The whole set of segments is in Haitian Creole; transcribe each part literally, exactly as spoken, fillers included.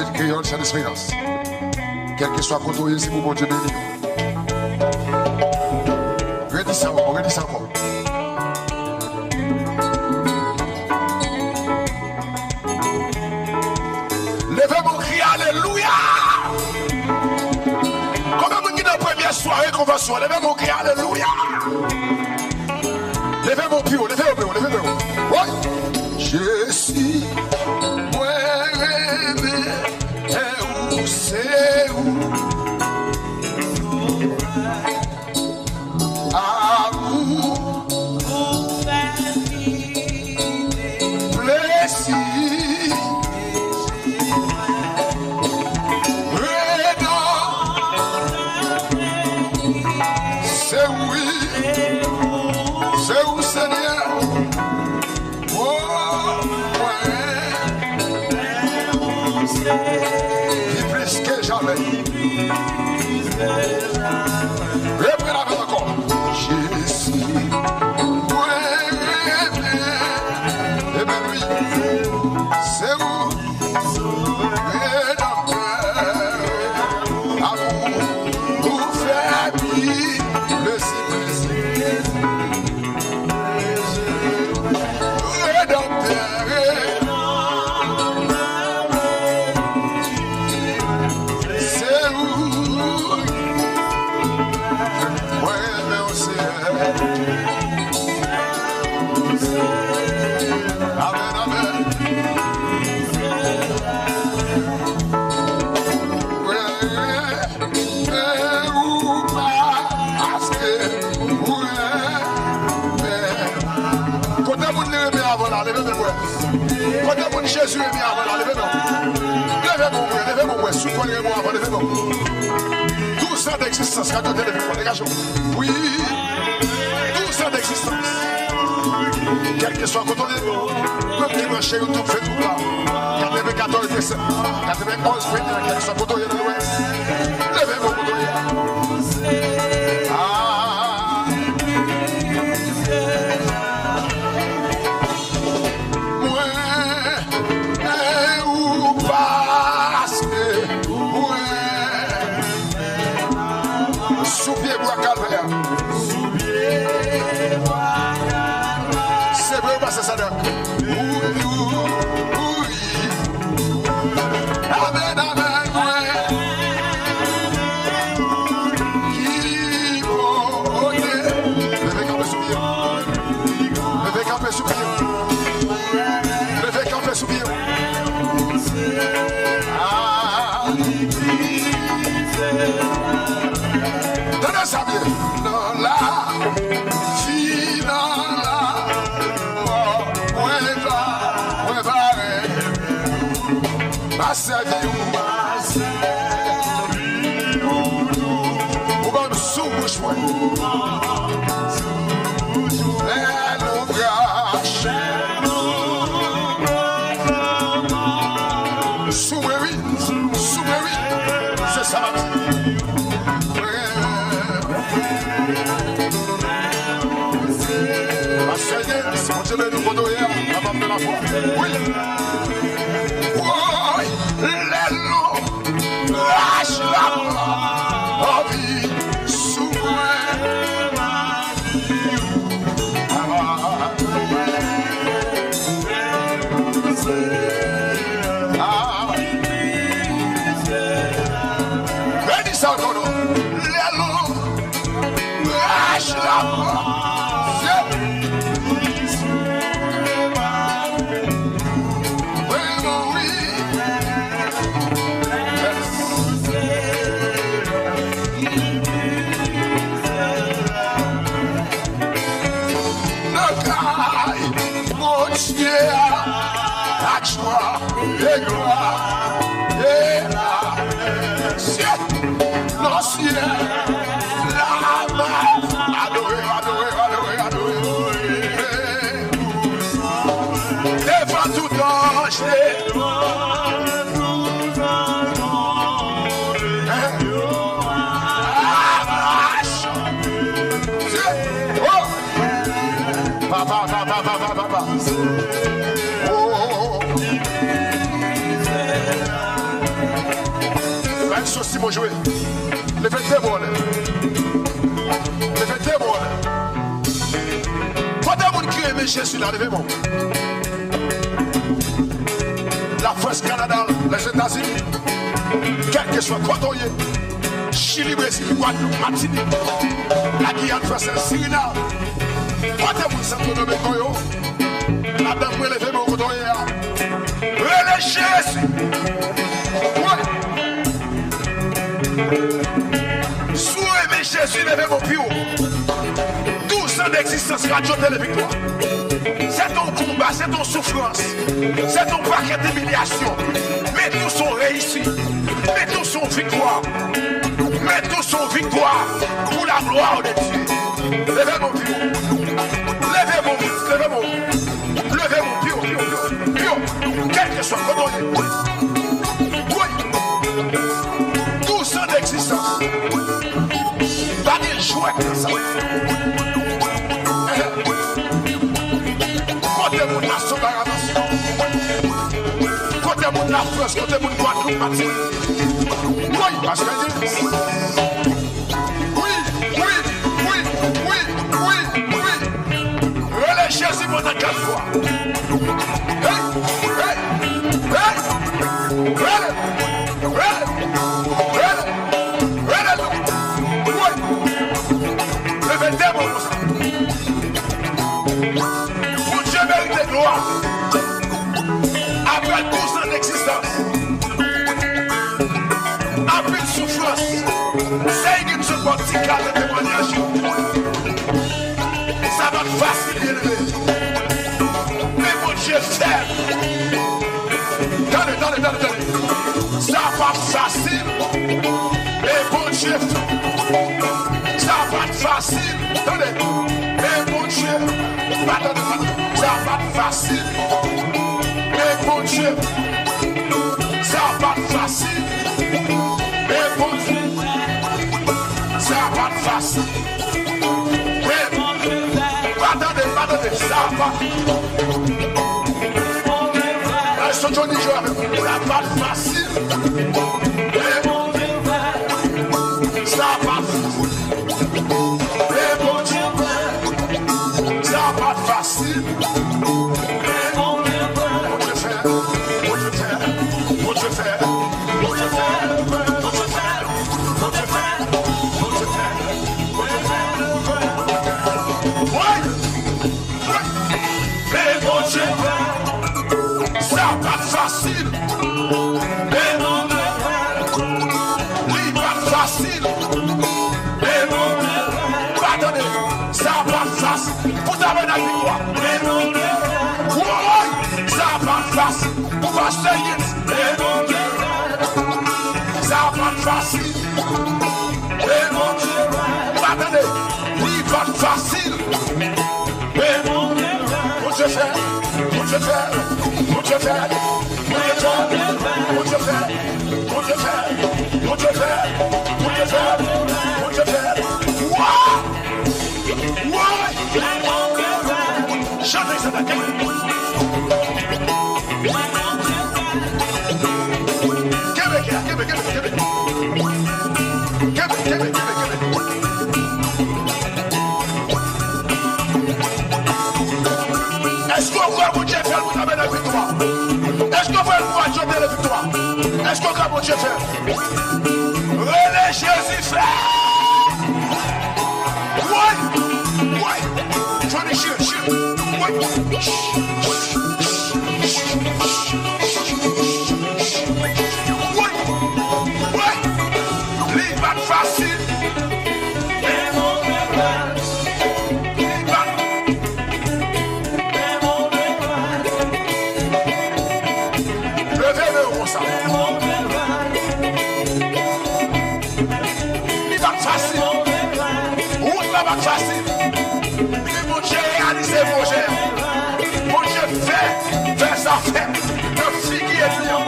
Kreyòl, Chan Esperans. Kèlkeswa kote w ye, se pou Bondye beni w. Redi sa ankò, redi sa ankò. Leve men w, kriye alelouya! Konbyen moun ki nan premyè sware konvansyon an? Leve men w, kriye alelouya! Leve men w pi wo, leve men w, leve men w. Woy! Jezi, mwen renmen, e ou se ou. Amou, plezi, redan, se ou wi, se ou Senyè. Oh, mwen, li plis ke jamè. Reprann avè m ankò. Jezi, mwen renmen, renmen wi. Se ou, Redanmtè, amou, ou fè mi plezi, plezi. Redanmtè, se ou. Mwen renmen w, Seyè. Amèn, amèn. Mwen renmen ou paske ou renmen. Kote moun li renmen avan la, leve men mwen. Kote moun Jezi renmen avan la, leve men. Leve men mwen, leve men mwen. Si w konn renmen avan, leve men. Douz an degzistans, gade kote leve mwen, degaje w. Wi. Douz an degzistans. Kèlkeswa kote w ye, menm ki branche YouTube, Facebook la, katrevennkatorz pwen sèt, katrevennonz pwen en, kèlkeswa kote w ye nan lwès, leve men kote w ye. Ah. Mwen renmen ou paske ou renmen. Sou pye bwa Kalvè a. Se vre ou pa se Sadak? Ou, ou, ou, wi. Amèn, amèn, mwen. Ki kote? Leve kanpe sou pye. Leve kanpe sou pye. Leve kanpe sou pye. Ah. Tande sa byen. Nan lavi, nan lanmò, mwen pa, mwen pa renmen ou. M a sèvi ou. Ou ban m sou bouch mwen. Lè lonbraj. Sou mwen wi, sou mwen wi. Se sa m ap di. Pastè Jens, Bondye beni w kote w ye a, nan manm de lafwa. Wi. Woy, lè lonbraj lanmò anvi sou mwen. Beni sa w konnen. Lè lonbraj lanmò. Vrèman wi. Nan kay Bondye a, ak jwa e glwa e lapè. Syèl, nan syèl la, adore, adore, adore, adore. Devan tout anj, devan tout anj. Papa, papa, papa, papa. Oh. la, leve men w. Lafrans, Kanada, Lèzetazini, kèlkeswa kote w ye, Chili, Brezil, Gwadloup, Matinik, Lagiyàn fransèz, Sirinam, kote moun Santo Domingo yo, madanm mwen, leve men w kote w ye a. Rele Jezi. Wi. Si w renmen Jezi, leve men w pi wo. Douz an degzistans Radyo Tele Viktwa. Se t on konba, se t on soufrans, se t on pakèt imilyasyon. Men tou se on reyisit. Men tou se on viktwa. Men tou se on viktwa pou laglwa de Dye. Leve men w pi wo. Leve men w, leve men w. Leve men w pi wo, pi wo, pi wo, pi wo. Kèlkeswa kote w ye. Wi. Douz an degzistans. Pa gen jwèt nan sa. Kote moun Nasyon Bahamas? Kote moun Lafrans? Kote moun Gwadloup, Matinik? Wi, paske gen. Wi, wi, wi, wi, wi, wi, wi. Rele Jezi pandan kat fwa. Hey, hey, hey. Rele, rele, rele, rele. Wi. Leve de men w konsa. Bondye merite glwa. Apre douz an degzistans, anpil soufrans, sèy gen sot bò ti kal nan temwayaj yo. Sa pa t fasil, byeneme. Men Bondye fè l. Tande, tande, tande, tande. Sa pa t fasil. Men Bondye fè l. Sa pa t fasil. Tande. Men Bondye. Pa tande, pa tande. Sa pa t fasil. Men Bondye. Sa pa t fasil. Men Bondye. Sa pa t fasil. Men Bondye. Pa tande, pa tande. Sa pa. Ay, son Johnny Joe avè m. Sa pa t fasil. Men Bondye. Sa pa t fasil. Men Bondye. Sa pa t fasil. Bondye fè, Bondye fè, Bondye fè, Bondye fè, Bondye fè, Bondye fè, Bondye fè, Bondye fè, Bondye fè. Wi! Wi! Men Bondye fè. Sa pa t fasil. Men Bondye fè. Li pa t fasil. Men Bondye fè. Pa tande. Sa pa t fasil. Pou tabènak viktwa. Woy! Sa pa t fasil. Pou pastè Yens. Sa pa t fasil. Pa tande. Li pa t fasil. Bondye fè, Bondye fè, Bondye fè, Bondye fè. Wa! Woy! Chante sa la, kenbe. Kenbe, kenbe, kenbe, kenbe. Kenbe, kenbe, kenbe, kenbe. Èske w kwè Bondye fè l pou tabènak viktwa? Èske w kwè l pou Radyo Tele Viktwa? Èske w kwè Bondye fè l? Rele Jezi fè! Woy! Woy! Johnny, chire, chire! Woy! Woy! Woy! Li pa t fasil! Li pa t Leve men w konsa. Li pa t fasil. Wout la pa t fasil. Men Bondye reyalize pwojè a. Bondye fè, fè sa fèt nan figi ènmi an.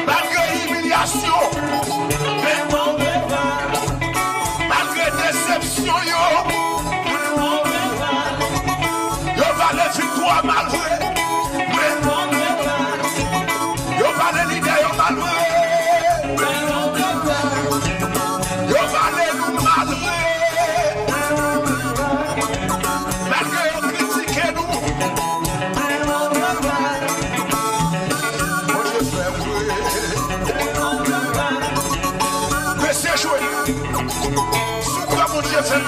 Malgre imilyasyon, malgre desepsyon yo, yo pale viktwa mal vre. Yo pale lidè yo mal vre. Yo pale nou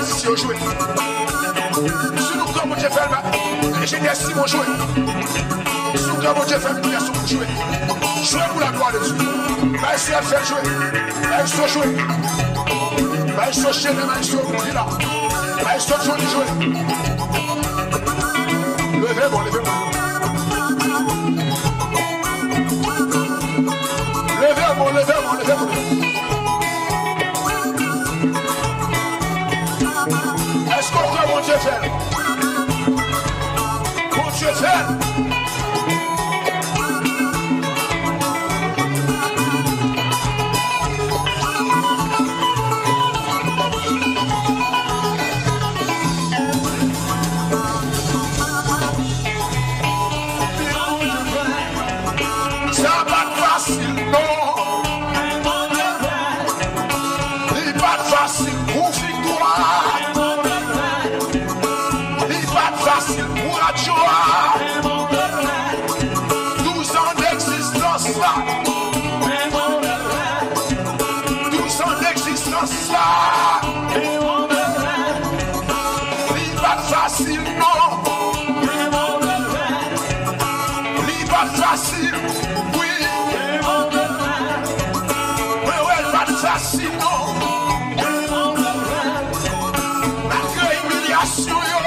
Maestro Simon jwe. Si nou kwè Bondye fè l, Enjenyè Simon jwe. Si nou kwè Bondye fè l, Pierre Simon jwe. Jwe pou la glwa de Dye. Maestro Alfred jwe. Maestro jwe. Maestro Chene, Maestro Vila. Maestro Johnny jwe. Leve bon, leve bon. Leve bon, leve bon, leve bon. Èske w kwè Bondye fè l? Bondye fè l. Sa pa t fasil, non. Li pa t fasil pou viktwa. Li pa t fasil pou radyo a. Douz an degzistans la. Douz an degzistans la. Li pa t fasil, non. Li pa t fasil, wi. Mwen wè l pa t fasil, non. Malgre imilyasyon yo,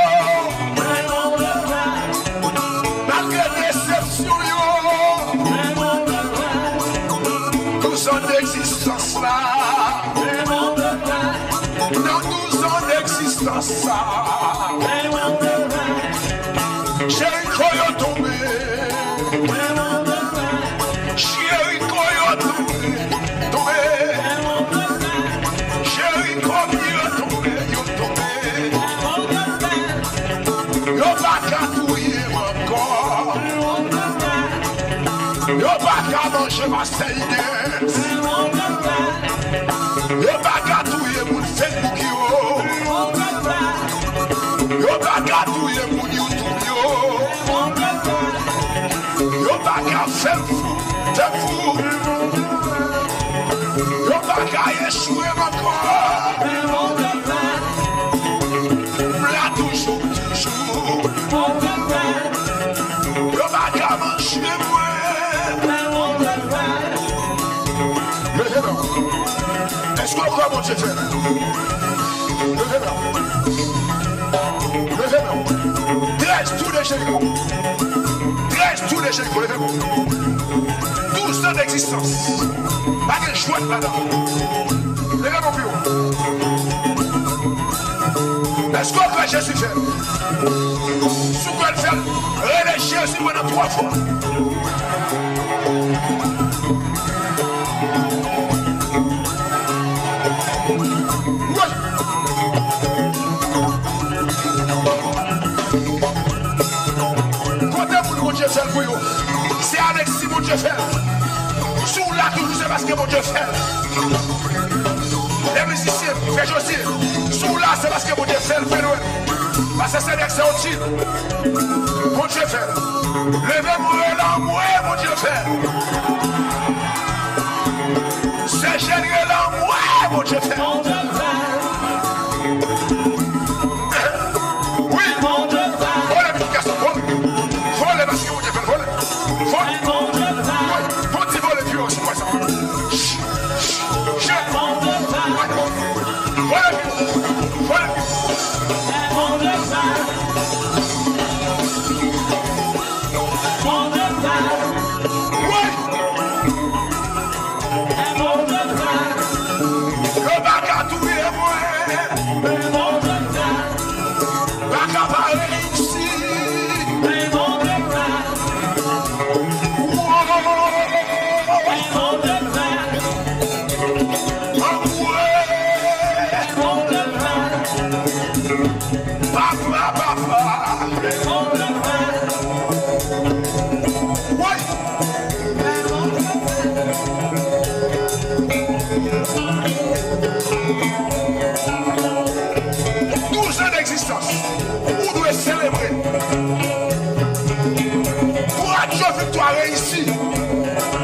malgre desepsyon yo, douz an degzistans la. Nan douz an degzistans sa, Jeriko yo tonbe. Jeriko yo tonbe, tonbe. Jeriko yo tonbe, yo tonbe. Yo pa ka touye m ankò. Yo pa ka manje pastè Ines. Yo pa ka touye moun Facebook yo. Yo pa ka touye moun YouTube yo. Yo pa ka fè m fou, fè m fou. Yo pa ka echwe m ankò. M la toujou, toujou. Yo pa ka manje mwen. Leve men w. Èske w kwè Bondye fè l? Leve men w. Leve men w. Trèz tou de Jeriko. Trèz tou de Jeriko. Leve men w. Douz an degzistans. Pa gen jwèt ladan. Leve men w pi wo. Èske w kwè Jezi fè l? Si w kwè l fè l, rele Jezi pandan twa fwa. Woy! Kote moun Bondye fè l pou yo? Se avèk si Bondye fè l. Si w la toujou, se paske Bondye fè l. Lè mizisyen fè Jozye, si w la, se paske Bondye fè l, fè Nwèl. Paske se nèg sa yo di, Bondye fè l. Leve mwen la, mwen, Bondye fè l. Se jèn la, mwen, Bondye fè l. Wi. Vole, pitit gason, vole. Vole, paske Bondye fè l, vole. Vole. Vole. Bon ti vole, pi yo, se kwa sa? Ch, ch, ch. Vole, pi yo. Vole, pi yo. Wi. Yo pa ka touye mwen. Pa ka pare isit. Woy. Anmwe. Papa, papa. Woy. Douz an degzistans, ou dwe selebre. Pou radyo Viktwa reyisi,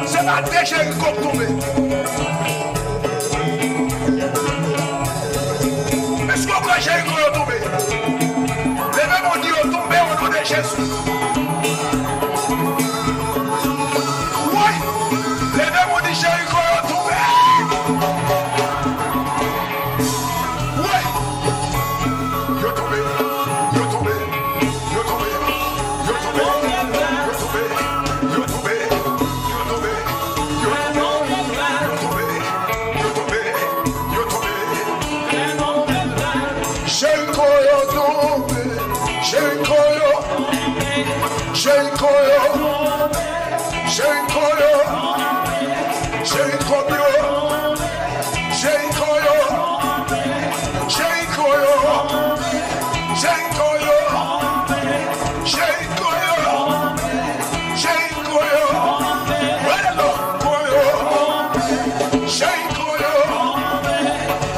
se pa de Jeriko k tonbe. Èske w kwè Jeriko Jeriko yo tonbe. Leve men w, di yo tonbe o non de Jezi. Woy! Leve men w, di Jeriko yo tonbe. Woy! Yo tonbe. Yo tonbe. Yo tonbe. Yo tonbe. Yo tonbe. Yo tonbe. Yo tonbe. Yo tonbe. Yo tonbe. Yo tonbe. Jeriko yo tonbe. Jeriko yo. Jeriko yo. Jeriko yo. Jeriko yo. Jeriko yo. Jeriko yo. Jeriko yo. Jeriko yo. Jeriko yo. Jeriko yo. Jeriko yo.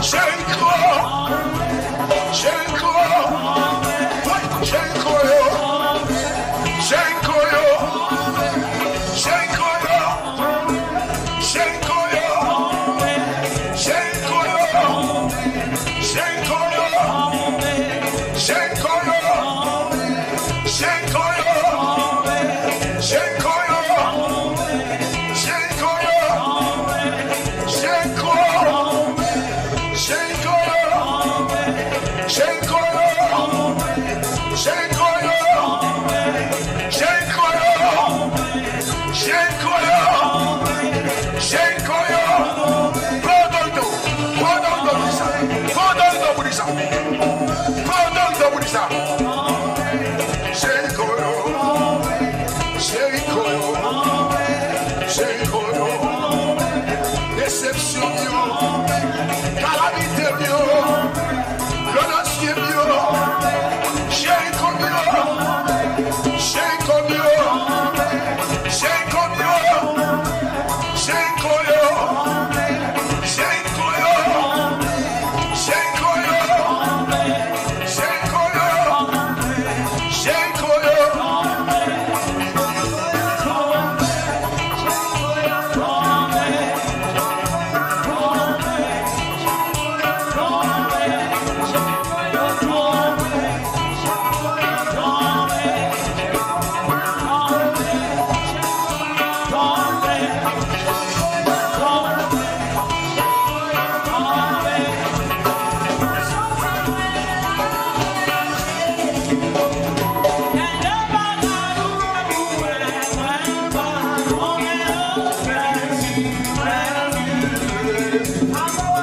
Jeriko. Jeriko. Jeriko yo. Jeriko yo. Jeriko yo. Jeriko yo. Jeriko yo. Jeriko yo. Jeriko yo. Jeriko yo. Jeriko yo. Jeriko yo. Jeriko. Jeriko yo. Jeriko yo. Jeriko yo.